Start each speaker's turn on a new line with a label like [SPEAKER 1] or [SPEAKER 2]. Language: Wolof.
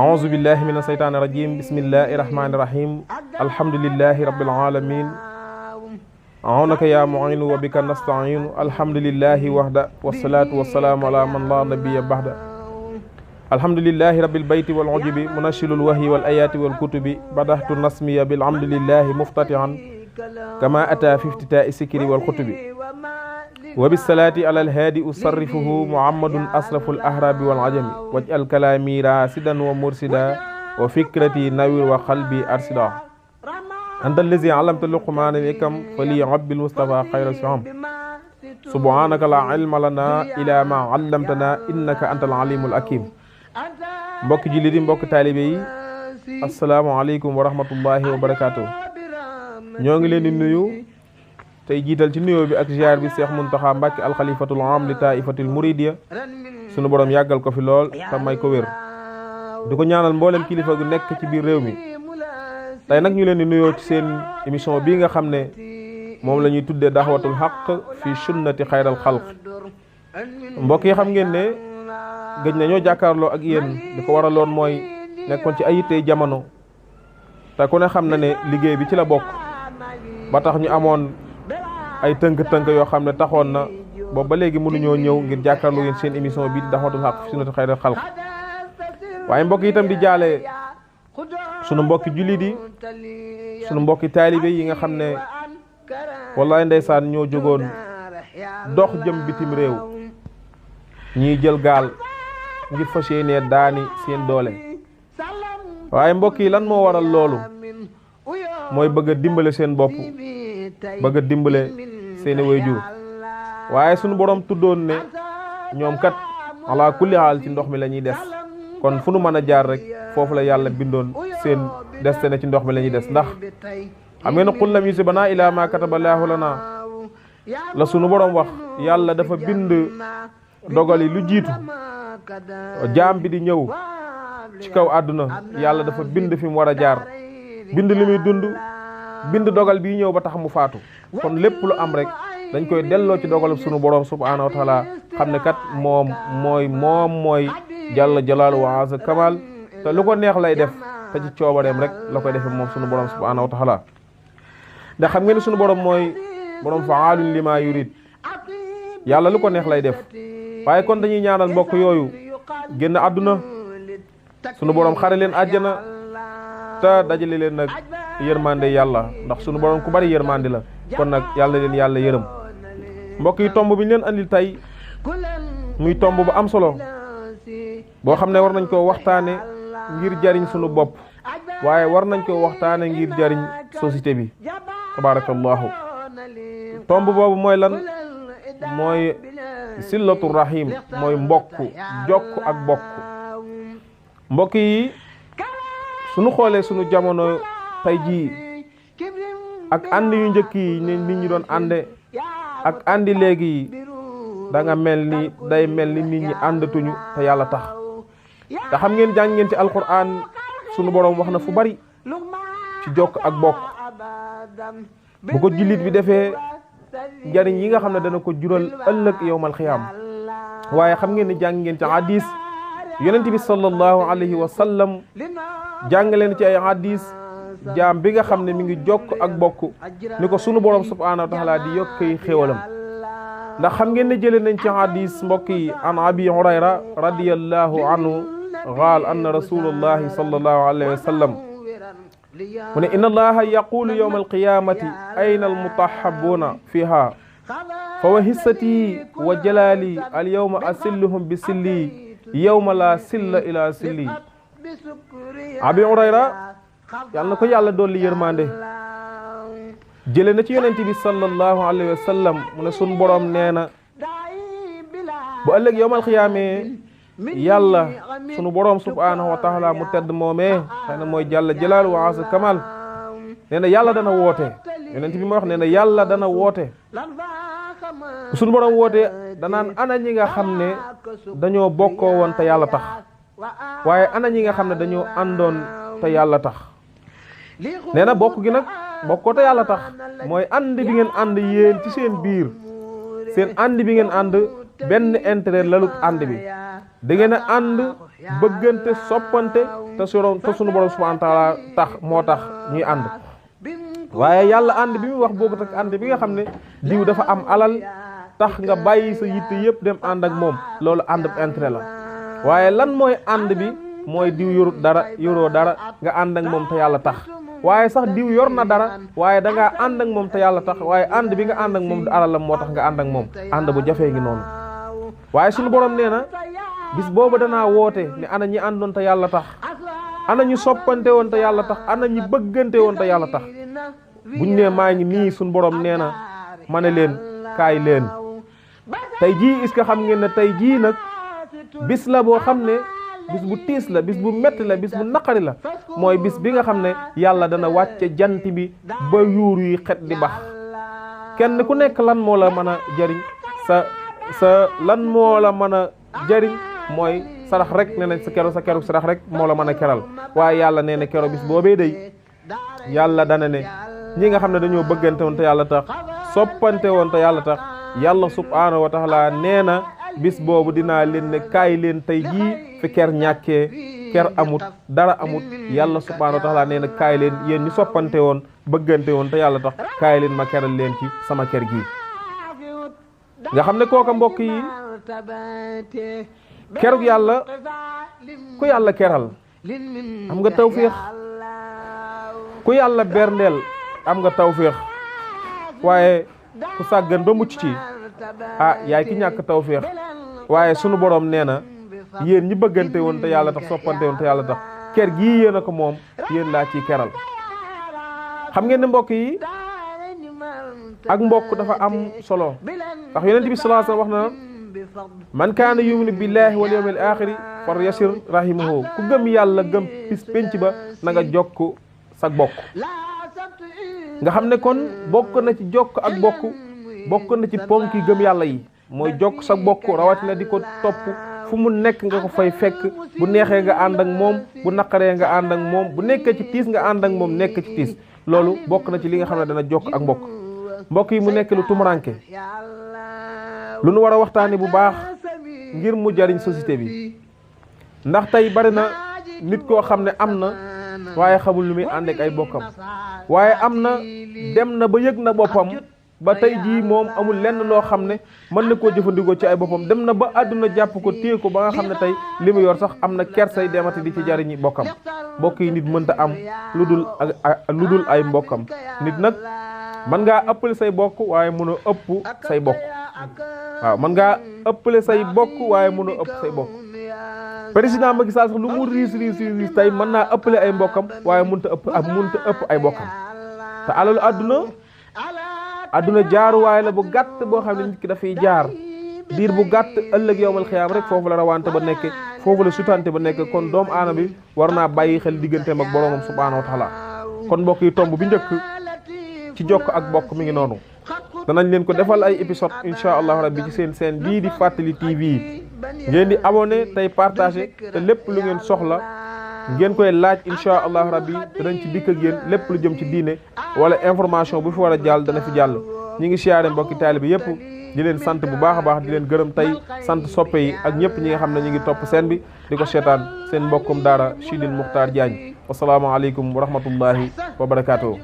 [SPEAKER 1] أعوذ بالله من الشيطان الرجيم بسم الله الرحمن الرحيم الحمد لله رب العالمين أعونك يا معين وبك نستعين الحمد لله وحده والصلاة والسلام على من لا نبي بعده الحمد لله رب البيت والعجب منشل الوحي والآيات والكتب بدأت النسمية بالحمد لله مفتتحا كما أتى في افتتاء السكر والخطب وبالصلاة على الهادي أصرفه محمد أصرف الأحراب والعجم واجعل كلامي راسدا ومرسدا وفكرتي نوير وقلبي أرسدا أنت الذي علمت لقمان الحكم فليعب المصطفى خير الشام سبحانك لا علم لنا إلا ما علمتنا إنك أنت العليم الحكيم mbokk jullit yi mbokk taalibe yi asalaamaaleykum wa rahmatullahi wa barakaatu. ñoo ngi leen di nuyu tey jiital ci nuyoo bi ak ziar bi Cheikh Mountakha Mbacké alxalifatul am li taifatul muridiya sunu borom yàggal ko fi lool te may ko wér di ko ñaanal mboolem kilifa gu nekk ci biir réew mi. tey nag ñu leen di nuyoo ci seen émission bii nga xam ne moom la ñuy tuddee daxwatul xaq fi sunnati xayral xalq. mbokk yi xam ngeen ne gëj nañoo jàkkaarloo ak yéen li ko waraloon mooy nekkoon ci ay yittey jamono te ku ne xam na ne liggéey bi ci la bokk ba tax ñu amoon ay tënk-tënk yoo xam ne taxoon na boobu ba léegi mënuñoo ñëw ngir jàkkaarloo yéen seen émission bii di daxwatul xaq fi sunnati xayral xalq. waaye mbokk yi itam di jaale sunu mbokki jullit yi sunu mbokki taalibe yi nga xam ne wallaay ndeysaan ñoo jógoon dox jëm bitim réew ñiy jël gaal ngir fas yéenee daani seen doole. waaye mbokk yi lan moo waral loolu mooy bëgg a dimbale seen bopp bëgg a dimbale seeni waajur. waaye sunu borom tuddoon ne ñoom kat ala kulli haal ci ndox mi la ñuy des kon fu nu mën a jaar rek foofu la yàlla bindoon seen destiné ci ndox mi la ñuy des. ndax xam ngeen ne qul lam yusibanaa ilaa maa kataballaahu lanaa la sunu borom wax. yàlla dafa bind dogal yi lu jiitu jaam bi di ñëw ci kaw àdduna yàlla dafa bind fi mu war a jaar bind li muy dund bind dogal bii ñëw ba tax mu faatu. kon lépp lu am rek dañ koy delloo ci dogal sunu borom subhaanahu wa taala xam ne kat moom mooy jalla jalaalu wa azza kamal te lu ko neex lay def te ci coobareem rek la koy defee moom sunu borom subhaanahu wa taala. ndax xam ngeen ne sunu borom mooy borom faalun lima yurid yàlla lu ko neex lay def. waaye kon dañuy ñaanal mbokk yooyu génn àdduna sunu borom xare leen àjjana te dajale leen nag yërmande yàlla ndax sunu borom ku bari yërmande la. kon nag yàlla leen yàlla yërëm. mbokk yi tomb bi ñu leen andil tey muy tomb bu am solo boo xam ne war nañ koo waxtaane ngir jariñ sunu bopp waaye war nañ koo waxtaane ngir jariñ société bi tabarakallahu. tomb boobu mooy lan? mooy sillatu rahim mooy mbokk jokk ak bokk. mbokk yi sunu xoolee sunu jamono tey jii ak ànd yu njëkk yi ne nit ñi doon ànde ak àndi léegi da nga mel ni day mel ni nit ñi àndatuñu te yàlla tax. te xam ngeen jàng ngeen ci alquran sunu borom wax na fu bari ci jokk ak bokk bu ko jullit bi defee njariñ yi nga xam ne dana ko jural ëllëg yawmal xiyaam. waaye xam ngeen ni jàng ngeen ci hadis yonent bi sallallahu alayhi wa sallam jàng leen ci ay hadis jaam bi nga xam ne mi ngi jokk ak bokk ni ko sunu borom subhaanahu wa taala di yokkay xéewalam. ndax xam ngeen ne jëlee nañ ci hadis mbokk yi an abi hurayra radiyallahu anhu qaal anna rasulullahi sallallahu alayhi wa sallam mu ne inna allaha yaqulu yawma alqiyamati ayna almutahabuna fiha fa wa hissati wa jalali alyawma asilluhum bi silli yawma la silla ila silli. abi hurayra yàlla na ko yàlla dolli yërmande jële na ci yonent bi sallallahu alayhi wa sallam mu ne sun borom nee na bu ëllëg yawmal xiyaamee yàlla sunu borom subhaanahu wa taala mu tedd moomee xëy na mooy jàlla jalaal wa asa kamal nee na yàlla dana woote. yonent bi ma wax nee na yàlla dana woote. sunu borom woote danaan ana ñi nga xam ne dañoo bokkoo woon te yàlla tax waaye ana ñi nga xam ne dañoo àndoon te yàlla tax. nee na bokk gi nag bokkoo te yàlla tax mooy ànd bi ngeen ànd yéen ci seen biir seen ànd bi ngeen ànd benn intérêt lalut ànd bi da ngeen a ànd bëggante soppante te sunu borom subhanahu wa taala tax moo tax ñuy ànd waaye yàlla ànd bi muy wax boobu tak ànd bi nga xam ne diw dafa am alal tax nga bàyyi sa yitte yëpp dem ànd ak moom loolu ànd bu intérêt la waaye lan mooy ànd bi mooy diw yoroo dara nga ànd ak moom te yàlla tax waaye sax diw yor na dara waaye da ngaa ànd ak moom te yàlla tax waaye ànd bi nga ànd ak moom du alalam moo tax nga ànd ak moom ànd bu jafee ngi noonu waaye suñu borom nee na bis boobu danaa woote ne ana ñi àndoon te yàlla tax ana ñu soppante woon te yàlla tax ana ñi bëggante woon te yàlla tax buñ ne maa ngi nii suñu borom nee na ma ne leen kaay leen tey jii est-ce que xam ngeen ne tey jii nag bis la boo xam ne bis bu tiis la bis bu metti la bis bu naqari la mooy bis bi nga xam ne yàlla dana wàcce jant bi ba yuur yi xet di bax kenn ku nekk lan moo la mën a jariñ sa lan moo la mën a jariñ mooy sarax rek nee nañ sa keru sarax rek moo la mën a keral waaye yàlla nee na kero bis boobee day yàlla dana ne ñi nga xam ne dañoo bëggante woon te yàlla tax soppante woon te yàlla tax yàlla subhaanahu wa taala nee na bis boobu dinaa leen ne kaay leen tey jii fi ker ñàkkee ker amut dara amut yàlla subhaanahu wa taala nee na kaay leen yéen ñu soppante woon bëggante woon te yàlla tax kaay leen ma keral leen ci sama ker gii nga xam ne kooka mbokk yi kerug yàlla ku yàlla keral am nga tawféex ku yàlla berndeel am nga tawféex waaye ku sàggan ba mucc ci yaay ki ñàkk tawféex waaye sunu borom nee na yéen ñi bëggante woon te yàlla tax soppante woon te yàlla tax ker gii yéen a ko moom yéen laa ciy keral xam ngeen ne mbokk yi ak mbokk dafa am solo ndax yonent bi sallallahu alayhi wasallam wax na man kaana yuminu billahi wal yawmil axiri far yasir rahimahu ku gëm yàlla gëm bis penc ba na nga jokk sa bokk nga xam ne kon bokk na ci jokk ak bokk na ci ponk yi gëm yàlla yi mooy jokk sa bokk rawatina di ko topp fu mu nekk nga ko fay fekk bu neexee nga ànd ak moom bu naqaree nga ànd ak moom bu nekkee ci tiis nga ànd ak moom nekk ci tiis loolu bokk na ci li nga xam ne dana jokk ak mbokk yi mu nekk lu tumuranke lu nu war a waxtaane bu baax ngir mu jariñ société bi ndax tey bari na nit koo xam ne am na waaye xamul lu muy ànd ak ay bokkam waaye am na dem na ba yëg na boppam ba tey jii moom amul lenn loo xam ne mën na koo jëfandikoo ci ay boppam dem na ba àdduna jàpp ko téye ko ba nga xam ne tey li mu yor sax am na kersay demati di ci jariñi bokkam mbokk yi nit mënta am lu dul ay mbokkam nit nag mën ngaa ëppale say bokk waaye mën a ëpp say bokk waaw mën ngaa ëppale say bokk waaye mën a ëpp say bokk président Macky Sall sax lu mu riis tey mën naa ëppale ay mbokkam waaye mënta ëpp ay bokkam te alalu àdduna jaaruwaay la bu gàtt boo xam ne nit ki dafay jaar diir bu gàtt ëllëg yowmal xiyaam rek foofu la rawante ba nekke foofu la sutante ba nekk kon doomu aadama bi war naa bàyyi xel digganteem ak boroomam subhaanahu wa taala kon mbokk yi tomb bi njëkk ci jokk ak bokk mi ngi noonu danañ leen ko defal ay épisode insha allahu rabbi ci seen bii di Fàttali TV ngeen di abonné tey partagé te lépp lu ngeen soxla ngeen koy laaj insha allahu rabbi danañ ci dikk ak yéen lépp lu jëm ci diine wala information bu fi war a jàll dana fi jàll ñi ngi siyaare mbokki taalibe yëpp di leen sant bu baax a baax di leen gërëm tey sant soppe yi ak ñëpp ñi nga xam ne ñu ngi topp seen bi di ko seetaan seen mbokkum daara Sidil Muxtaar Jaañ wasalaamaaleykum wa rahmatullahi wa barakaatuhu